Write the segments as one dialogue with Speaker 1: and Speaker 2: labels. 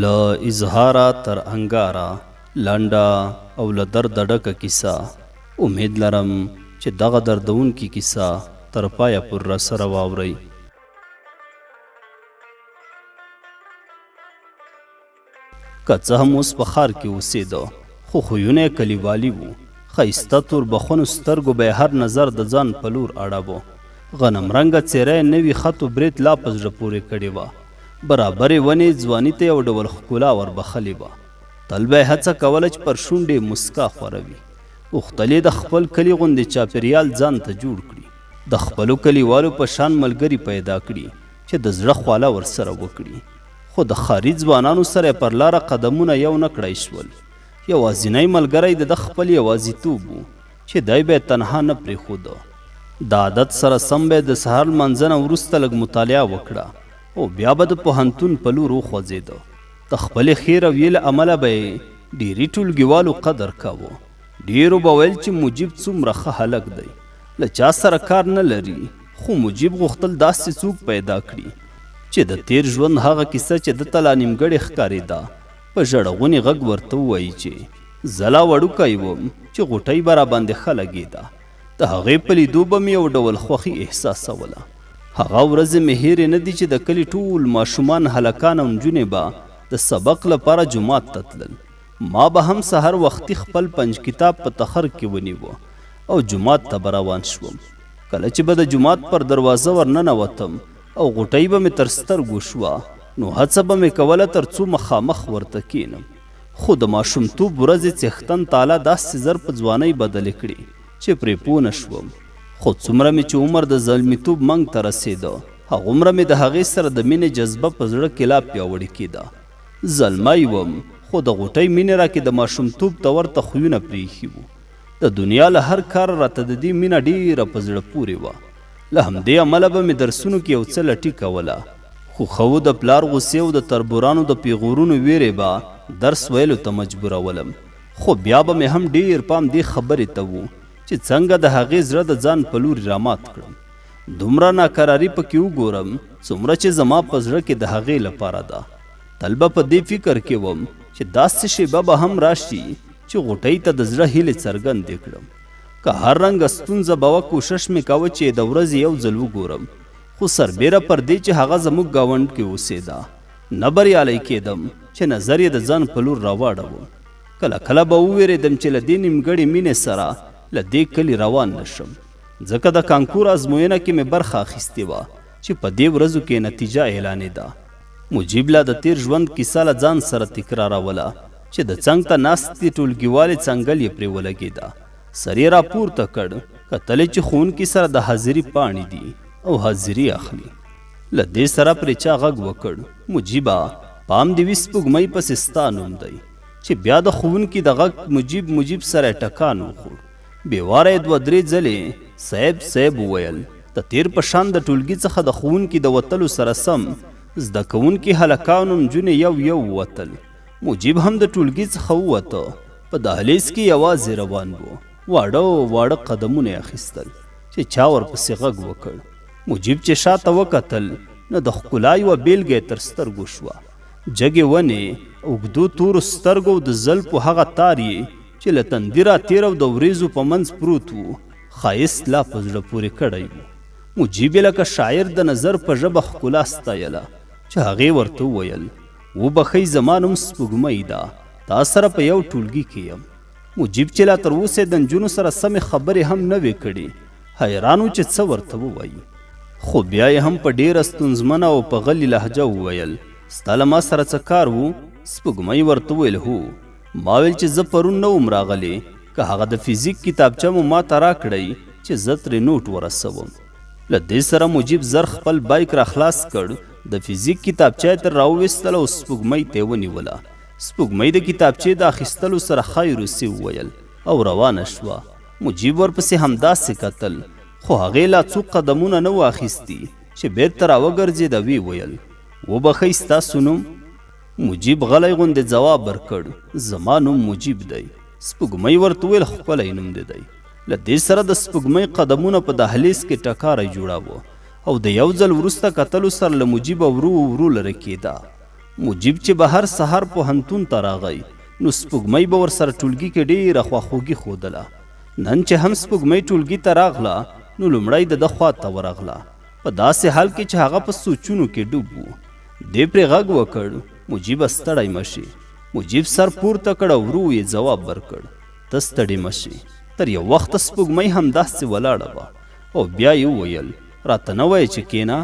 Speaker 1: له اظهاره تر انګاره لنډه او له درده ډکه کیسه. امید لرم چې دغه دردونکې کیسه تر پایه پورې راسره واورئ. که څه هم اوس په ښار کې اوسېده، خو خویونه یې کلیوالي وو. ښایسته تور بخونو سترګو به یې هر نظر د ځان په لور اړاوه. غنم رنګه څېره یې نوي خط و برېت لا په زړه پورې کړې وه. برابرې ونې یې ځواني ته یو ډول ښکلا وربخښلې وه. تل به یې هڅه کوله چې پر شونډې یې موسکا خوره وي. غوښتل یې د خپل کلي غوندې چاپېریال ځان ته جوړ کړي. د خپلو کلیوالو په شان ملګري پیدا کړي چې د زړه خواله ورسره وکړي. خو د ښاري ځوانانو سره یې پر لاره قدمونه یو نه کړای شول. یوازینی ملګری د ده خپل یوازیتوب و چې دی به یې تنها نه پرېښوده. د عادت سره سم به یې د سهار لمانځه نه وروسته لږ مطالعه وکړه او بیا به د پوهنتون په لور وخوځېده. د خپلې ښې رویې له امله به یې ډېری ټولګیوالو قدر کاوه. ډېرو به ویل چې مجیب څومره ښه هلک دی، له چا سره کار نه لري، خو مجیب غوښتل داسې څوک پیدا کړي چې د تېر ژوند هغه کیسه چې ده ته لا نیمګړې ښکارېده، په ژړغوني غږ ورته ووایي چې زه لا وړوکی وم چې غوټۍ به راباندې ښه لګېده، د هغې په لیدو به مې یو ډول خوښي احساسوله. هغه ورځې مې هېرې نه دي چې د کلي ټول ماشومان، هلکان او نجونې به د سبق لپاره جومات ته تلل. ما به هم سهار وختي خپل پنج کتاب په تخر کې ونیوه او جومات ته به روان شوم. کله چې به د جومات پر دروازه ورننوتم او غوټۍ به مې تر سترګو شوه، نو هڅه به مې کوله تر څو مخامخ ورته کېنم. خو د ماشومتوب ورځې څښتن تعالی داسې زر په ځوانۍ بدلې کړې چې پرې پوه نه شوم. خو څومره مې چې عمر د زلمیتوب منګ ته رسېده، هغومره مې د هغې سره د مینې جذبه په زړه کې لا پیاوړې کېده. زلمی وم، خو د غوټۍ مینې راکې د ماشومتوب ته ورته خویونه پرېښي وو. د دنیا له هر کاره راته د دې مینه ډېره په زړه پورې وه. له همدې امله به مې درسونو کې یو څه لټي کوله. خو ښه و د پلار غوسې او د تربورانو د پېغورونو وېرې به درس ویلو ته مجبورولم. خو بیا به مې هم ډېر پام دې خبرې ته و چې څنګه د هغې زړه د ځان په لوري رامات کړم. دومره ناکراري په کې وګورم څومره چې زما په زړه کې د هغې لپاره ده. تل به په دې فکر کې وم چې داسې شېبه به هم راشي چې غوټۍ ته د زړه هیلې څرګندې کړم. که هر رنګه ستونزه به وه کوشش مې کاوه چې یې د ورځې یو ځل وګورم، خو سربېره پر دې چې هغه زموږ ګاونډ کې اوسېده، نه بریالی کېدم چې نظر یې د ځان په لور راواړوم. کله کله به ووېرېدم چې له دې نیمګړې مینې سره له دې کلي روان نه شم، ځکه د کانکور ازموینه کې مې برخه اخیستې وه چې په دې ورځو کې نتیجه اعلانېده. مجیب لا د تېر ژوند کیسه له ځان سره تکراروله چې د څنګ ته ناستې ټولګیوالې څنګل یې پرې ولګېده. سر یې راپورته کړ، کتل یې چې ښوونکي سره د حاضري پاڼې دي او حاضري اخلي. له دې سره پرې چا غږ وکړ، مجیبه! پام دې وي سپوږمۍ پسې ستا نوم دی. چې بیا د ښوونکي د غږ مجیب مجیب سره یې ټکان وخوړ. بې واره یې دوه درې ځلې صیب صیب وویل. د تېر په شان د ټولګي څخه د ښوونکي د وتلو سره سم زده کوونکي هلکانو نجونې یو یو ووتل. مجیب هم د ټولګي څخه ووته. په دهلیز کې یوازې روان و. واړه واړه قدمونه یې اخیستل چې چا ورپسې غږ وکړ. مجیب چې شاته وکتل نو د ښکلا یوه بېلګه یې تر سترګو شوه. جګې ونې، اوږدو تورو سترګو او د زلفو هغه تار یې چې له تندي را تېر او د ورېځو په منځ پروت و، ښایست لا په زړه پورې کړی و. مجیب یې لکه شاعر د نظر په ژبه ښکلا ستایله چې هغې ورته وویل، وبخښئ زما نوم سپوږمۍ ده، تا سره په یو ټولګي کې یم. مجیب چې لا تر اوسه یې د نجونو سره سمې خبرې هم نه وې کړې، حیران و چې څه ورته ووایي. خو بیا یې هم په ډېره ستونزمنه او په غلي لهجه وویل، ستا له ما سره څه کار و؟ سپوږمۍ ورته وویل، هو، ما ویل چې زه پرون نه وم راغلې، که هغه د فزیک کتابچه مو ماته راکړئ چې زه ترې نوټ ورسوم. له دې سره مجیب زر خپل بایک را خلاص کړ، د فزیک کتابچه یې ترې راوویستله او سپوږمۍ ته یې ونیوله. سپوږمۍ د کتابچې د اخیستلو سره خیر اوسې وویل او روانه شوه. مجیب ورپسې همداسې کتل، خو هغې لا څو قدمونه نه وو اخیستي چې بېرته راوګرځېده، ویې ویل، وبخښئ ستاسو نوم؟ مجیب غلی غوندې ځواب ورکړ، زما نوم مجیب دی. سپوږمۍ ورته وویل، ښکلی نوم دې دی. له دې سره د سپوږمۍ قدمونه په دهلیز کې ټکاری جوړاوه او د یو ځل وروسته کتلو سره له مجیبه ورو ورو لرې کېده. مجیب چې به هر سهار پوهنتون ته راغی نو سپوږمۍ به ورسره ټولګي کې ډېره خواخوږي ښودله. نن چې هم سپوږمۍ ټولګي ته راغله نو لومړی د ده خوا ته ورغله، په داسې حال کې چې هغه په سوچونو کې ډوب و. دې پرې غږ وکړ، مجیبه ستړی مه شې. مجیب سر پورته کړ او ورو یې ځواب ورکړ، ته ستړې مه شې. تر یو وخته سپوږمۍ همداسې ولاړه وه او بیا یې وویل، راته نه وایې چې کېنه؟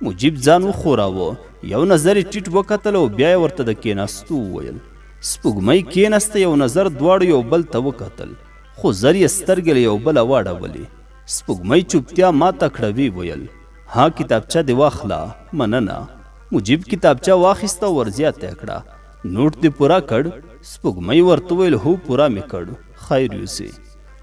Speaker 1: مجیب ځان وښوراوه، یو نظر یې ټیټ وکتل او بیا یې ورته د کېناستو وویل. سپوږمۍ کېناسته، یو نظر دواړو یو بل ته وکتل، خو زر یې سترګې له یو بله واړولې. سپوږمۍ چوپتیا ماته کړه، ویې ویل، ها کتابچه دې واخله، مننه. مجیب کتابچه واخیسته او ورزیاته یې کړه، نوټ دې پوره کړ؟ سپوږمۍ ورته وویل، هو پوره مې کړ، خیر یوسې.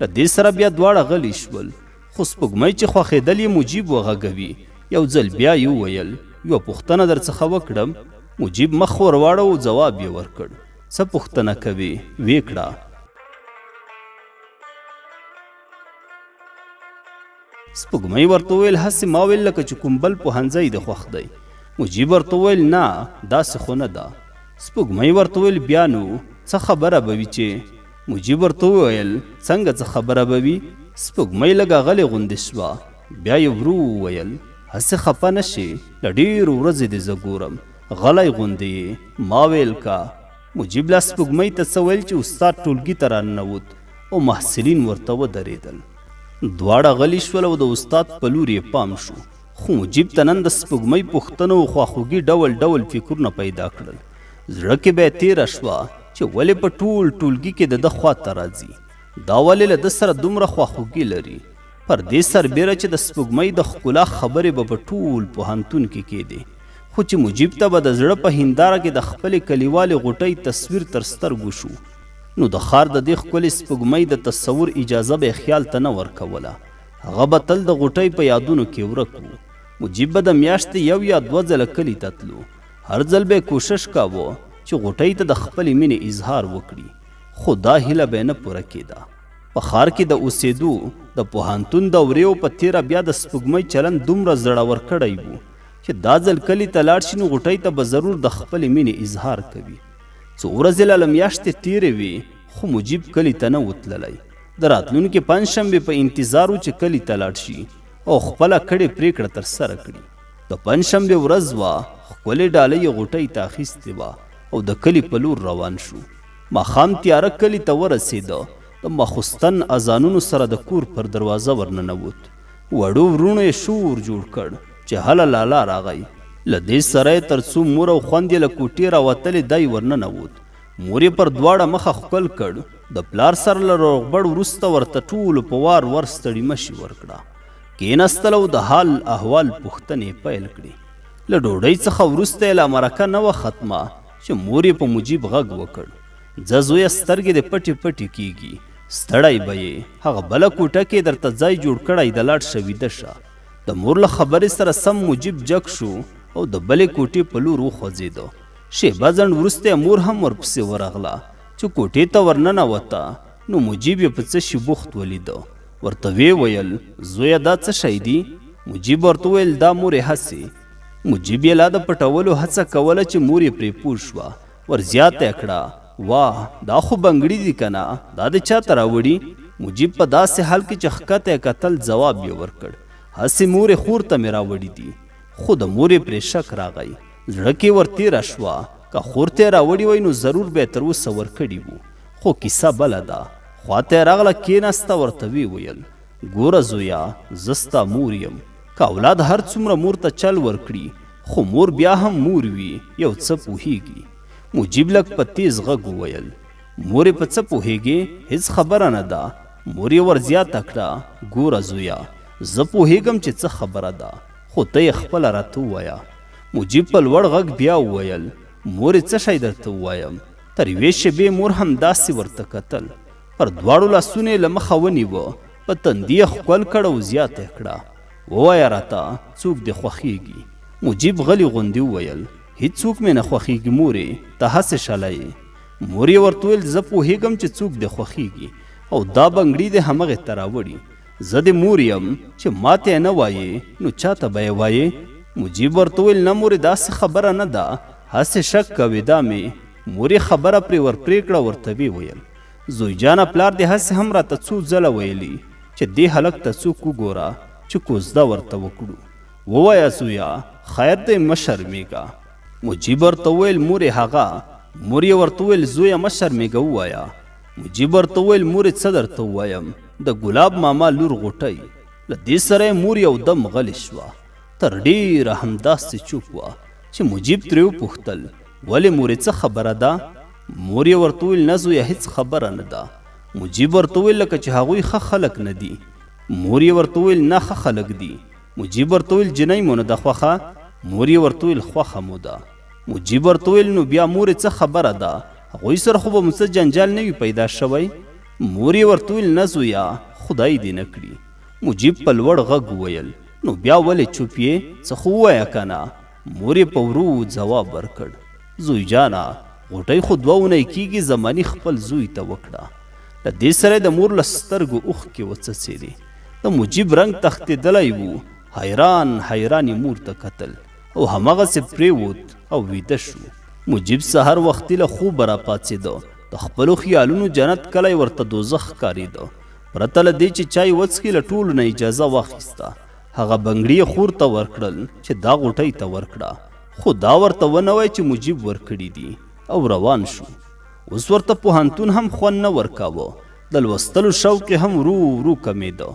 Speaker 1: له دې سره بیا دواړه غلي شول. خو سپوږمۍ چې خوښېدل یې مجیب وغږوي، یو ځل بیا یې وویل، یوه پوښتنه درڅخه وکړم؟ مجیب مخ ورواړاوه او ځواب یې ورکړ، څه پوښتنه کوې، ویې کړه. سپوږمۍ ورته وویل، هسې ما ویل لکه چې کوم بل پوهنځی دې خوښ دی. مجیب ورته وویل، نه داسې خو نه ده. سپوږمۍ ورته وویل، بیا نو څه خبره به وي چې؟ مجیب ورته وویل، څنګه څه خبره به وي؟ سپوږمۍ لږه غلې غوندې شوه، بیا یې ورو وویل، هسې خپه نه شې، له ډېرو ورځې دې زه ګورم، غلی غوندې یې، ما ویل که. مجیب لا سپوږمۍ ته څه ویل چې استاد ټولګي ته راننوت او محصلین ورته ودرېدل. دواړه غلي شول او د استاد په لور یې پام شو، خو مجیب ته نن د سپوږمۍ پوښتنو او خواخوږي ډول ډول فکرونه پیدا کړل. زړه کې به یې تېره شوه چې ولې په ټول ټولګي کې د ده خوا ته راځي؟ دا ولې له ده سره دومره خواخوږي لري؟ پر دې سربېره چې د سپوږمۍ د ښکلا خبرې به په ټول پوهنتون کې کېدې، خو چې مجیب ته به د زړه په هینداره کې د خپلې کلیوالې غوټۍ تصویر تر سترګو شو، نو د ښار د دې ښکلې سپوږمۍ د تصور اجازه به یې خیال ته نه ورکوله. هغه به تل د غوټۍ په یادونو کې ورک و. مجیب به د میاشتې یو یا دوه ځله کلي ته تلو. هر ځل به یې کوشش کاوه چې غوټۍ ته د خپلې مینې اظهار وکړي، خو دا هیله به یې نه پوره کېده. په ښار کې د اوسېدو، د پوهنتون دورې او په تېره بیا د سپوږمۍ چلند دومره زړور کړی و چې دا ځل کلي ته لاړ شي نو غوټۍ ته به ضرور د خپلې مینې اظهار کوي. څو ورځې لا له میاشتې تېرې وې، خو مجیب کلي ته نه و تللی. د راتلونکې پنجشنبې په انتظار و چې کلي ته لاړ شي او خپله کړې پرېکړه ترسره کړي. د پنجشنبې ورځ وه، ښکلې ډالۍ یې غوټۍ ته اخیستې وه او د کلي په لور روان شو. ماښام تیاره کلي ته ورسېده، د ماخوستن اذانونو سره د کور پر دروازه ورننوت. وړو وروڼو یې شور جوړ کړ چې هله لالا راغی. له دې سره یې تر څو مور او خوند یې له کوټې راوتلې دی ورننوت. مور یې پر دواړه مخه ښکل کړ. د پلار سره له روغبړ وروسته ورته ټولو په وار وار ستړي مشي ورکړه. کېناستل او د حال احوال پوښتنې یې پیل کړې. له ډوډۍ څخه وروسته یې لا مرکه نه وه ختمه چې مور یې په مجیب غږ وکړ، ځه زویه سترګې دې پټې پټې کېږي، ستړی به یې، هغه بله کوټه کې درته ځای جوړ کړی ده لاړ شه ویده شه. د مور له خبرې سره سم مجیب جګ شو او د بلې کوټې په لور وخوځېده. شېبه ځنډ وروسته یې مور هم ورپسې ورغله، چې کوټې ته ورننوته نو مجیب یې په څه شي بوخت ولیده. ورته ویې ویل، زویه دا څه شی دي؟ مجیب ورته وویل، دا مورې هسې. مجیب یې لا د پټولو هڅه کوله چې مور یې پرې پوه شوه، ور زیاته یې کړه، واه دا خو بنګړي دي که نه، دا دې چاته راوړي؟ مجیب په داسې حال کې چې ښکته یې کتل ځواب یې ورکړ، هسې مورې خور ته مې راوړي دي. خو د مور یې پرې شک راغی، زړه کې ور تېره شوه، که خور ته یې راوړي وای نو ضرور به یې تر اوسه ورکړي وو، خو کیسه بله ده. خوا ته یې راغله کېناسته ورته ویې ویل، ګوره زویه زه ستا مور یم، که اولاد هر څومره مور ته چل ورکړي خو مور بیا هم مور وي، یو څه پوهېږي. مجیب لږ په تېز غږ وویل، مورې په څه پوهېږې؟ هېڅ خبره نه ده. مور یې ورزیاته کړه، ګوره زویه زه پوهېږم چې څه خبره ده، خو ته یې خپله راته ووایه. مجیب په لوړ غږ بیا وویل، مورې څه شی درته ووایم؟ تر یوې شېبې مور همداسې ورته کتل. پر دواړو لاسونو یې له مخه ونیوه، په تندي یې ښکل کړ او زیاته یې کړه، ووایه راته، څوک دې خوښېږي؟ مجیب غلي غوندې وویل، هیڅوک مې نه خوښېږي مورې، ته هسې شله یې. مور یې ورته وویل، زه پوهېږم چې څوک دې خوښېږي او دا بنګړي دې همغې ته راوړي. زه دې مور یم، چې ماته یې نه وایې، نو چاته به یې وایې؟ مجیب ورته وویل، نه مورې داسې خبره نه ده، هسې شک کوې دا مې مور یې خبره پرې ورپرې کړه ورته ویې ویل زوی جانه پلار دې هسې هم راته څو ځله ویلي چې دې هلک ته څوک وګوره چې کوزده ورته وکړو. ووایه زویه خیر دی مه شرمېږه. مجیب ورته وویل مورې هغه. مور یې ورته وویل زویه مه شرمېږه ووایه. مجیب ورته وویل مورې څه درته ووایم د ګلاب ماما لور غوټۍ. له دې سره یې مور یو دم غلې شوه. تر ډېره همداسې چوپ وه چې مجیب ترې وپوښتل ولې مورې څه خبره ده؟ مور یې ورته وویل نه زویه هیڅ خبره نه ده. مجیب ورته وویل لکه چې هغوی ښه خلک نه دي. مور یې ورته وویل نه ښه خلک دي. مجیب ورته وویل جینۍ مو نه ده خوښه؟ مور یې ورته وویل خوښه مو ده. مجیب ورته وویل نو بیا مورې څه خبره ده هغوی سره خو به مو څه جنجال نه وي پیدا شوی؟ مور یې ورته وویل نه زویه خدای دې نه کړي. مجیب په لوړ غږ وویل نو بیا ولې چوپ یې څه خو ووایه کنه؟ مور یې په ورو ځواب ورکړ زوی جانه غوټۍ خو دوه اونۍ کیږي زماني خپل زوی ته وکړه. له دې سره یې د مور له سترګو اوښکې وڅڅېدې. د مجیب رنګ تښتېدلی و، حیران حیران یې مور ته کتل او هماغسې پرېوت او ویده شو. مجیب سهار وختي له خوبه راپاڅېده، د خپلو خیالونو جنت کلی ورته دوزخ ښکارېده. پرته له دې چې چای وڅښي له ټولو نه اجازه واخیسته. هغه بنګړي یې خور ته ورکړل چې دا غوټۍ ته ورکړه، خو دا ورته ونه وایي چې مجیب ورکړي دي او روان شو. اوس ورته پوهنتون هم خوند نه ورکاوه، د لوستلو شوق یې هم ورو ورو کمېده،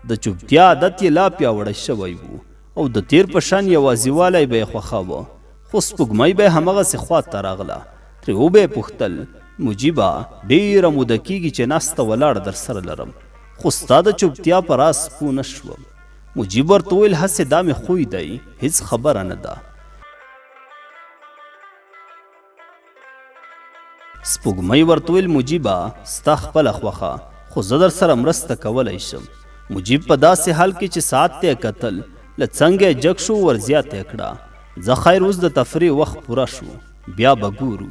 Speaker 1: د چوپتیا عادت یې لا پیاوړی شوی و او د تېر په شان یوازېوالی به یې خوښاوه، خو سپوږمۍ به یې همغسې خوا ته راغله، ترې وبه یې پوښتل، مجیبه! ډېره موده کېږي چې ناسته ولاړه درسره لرم، خو ستا د چوپتیا په راز پوه نه شوم. مجیب ورته وویل، هسې دا مې خوی دی، هېڅ خبره نه ده. سپوږمۍ ورته وویل، مجیبه! ستا خپله خوښه، خو زه درسره مرسته کولی شم. مجیب په داسې حال کې چې ساعت ته یې کتل، له څنګه یې جګ شو ورزیاته یې کړه، ځه خیر اوس د تفریح وخت پوره شو، بیا به ګورو.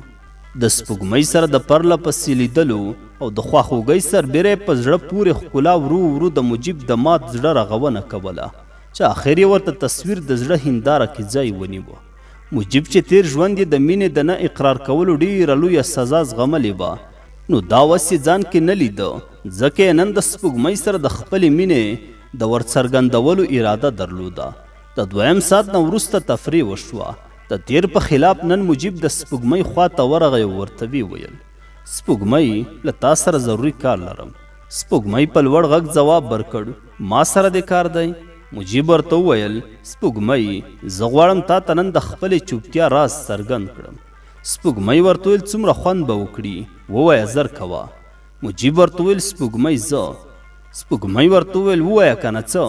Speaker 1: د سپوږمۍ سره د پرله پسې لیدلو او د خواخوږۍ سربېره یې په زړه پورې ښکلا ورو ورو د مجیب د مات زړه رغونه کوله، چې اخر یې ورته تصویر د زړه هینداره کې ځای ونیو. مجیب چې تېر ژوند یې د مینې د نه اقرار کولو ډېره لویه سزا زغملې وه، نو دا وس یې ځان کې نه لیده، ځکه یې نن د سپوږمۍ سره د خپلې مینې د ورڅرګندولو اراده درلوده. د دویم ساعت نه وروسته تفریح وشوه. د تېر په خلاف نن مجیب د سپوږمۍ خوا ته ورغی او ورته ویې ویل، سپوږمۍ، له تا سره ضروري کار لرم. سپوږمۍ په لوړ غږ ځواب ورکړ، ما سره دې کار دی؟ مجیب ورته وویل، سپوږمۍ، زه غواړم تا ته نن د خپلې چوپتیا راز څرګند کړم. سپوږمۍ ورته وویل، څومره خوند به وکړي، ووایه زر کوه. مجیب ورته وویل، سپوږمۍ زه. سپوږمۍ ورته وویل، ووایه کنه څه؟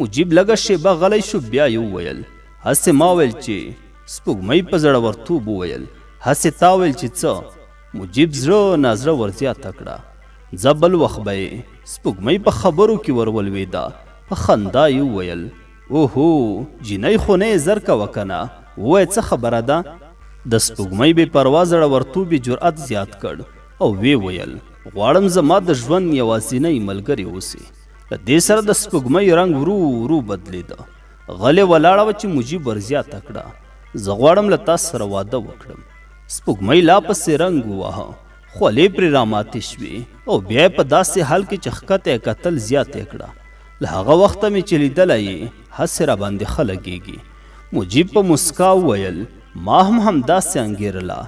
Speaker 1: مجیب لږه شېبه غلی شو، بیا یې وویل، هسې ما ویل چې. سپوږمۍ په زړورتوب وویل، هسې تا ویل چې څه؟ مجیب زړه نازړه ورزیاته کړه، ځه بل وخت به یې. سپوږمۍ په خبرو کې ور ولوېده، په خندا یې وویل، اوهو، جینۍ خو نه یې زر کوه کنه، ووایه څه خبره ده؟ د سپوږمۍ بې پروا زړورتوب یې جرئت زیات کړ او ویې ویل، غواړم زما د ژوند یوازینۍ ملګرې اوسې. له دې سره د سپوږمۍ رنګ ورو ورو بدلېده. غلې ولاړه وه چې مجیب ورزیاته کړه، زه غواړم له تا سره واده وکړم. سپوږمۍ لا پسې رنګ وواهه، خولې پرې راماتې شوې او بیا یې په داسې حال کې چې ښکته یې کتل زیاته یې کړه، له هغه وخته مې چې لیدلی یې هسې راباندې ښه لګېږي. مجیب په موسکا وویل، ما هم همداسې انګېرله،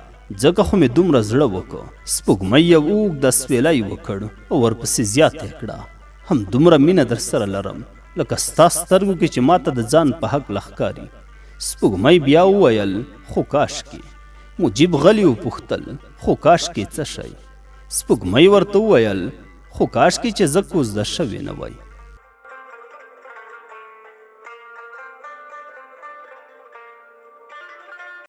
Speaker 1: ځکه خو مې دومره زړه وکړ. سپوږمۍ یو اوږد اسویلی وکړ او ورپسې زیاته یې کړه، همدومره مینه درسره لرم لکه ستا سترګو کې چې ماته د ځان په هکله ښکاري. سپوږمۍ بیا وویل، خو کاشکې. مجیب غلي وپوښتل، خو کاشکې څه شی؟ سپوږمۍ ورته وویل، خو کاشکې چې زه کوزده شوې نه وای.